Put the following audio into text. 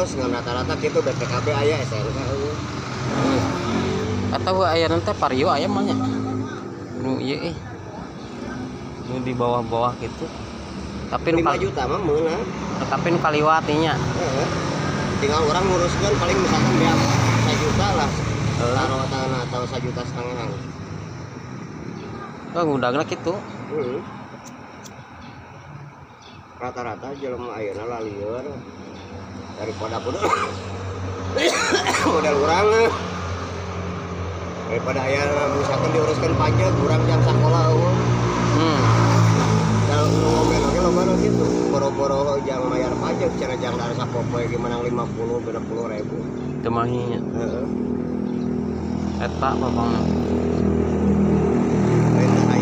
Geus ngan rata-rata kitu BPKB aya, STNK euweuh. Atau aya nanti Vario aya mah nya. Nu ieu eh. Nu di bawah-bawah gitu. Tapi nu 5 juta mah meunang. Tapi nu kaliwat nya. Heeh. Tinggal urang nguruskeun, paling misalkan beak 1 juta lah. Heeh. Taruh tanah atau 1 juta setengahan. Oh, ngudagna kitu. Heeh. Rata-rata jelema ayeuna lalieur daripada kudu model urang, daripada aya misalkan diuruskan pajak, urang jam sekolah euweuh. Kalau nu ngomen oge loba nu kitu, boro-boro jang bayar pajak cenah, jang dari sapopoe ge menang 50 60 ribu. Teu mahi nya. Heeh. Eta babangna. Lain.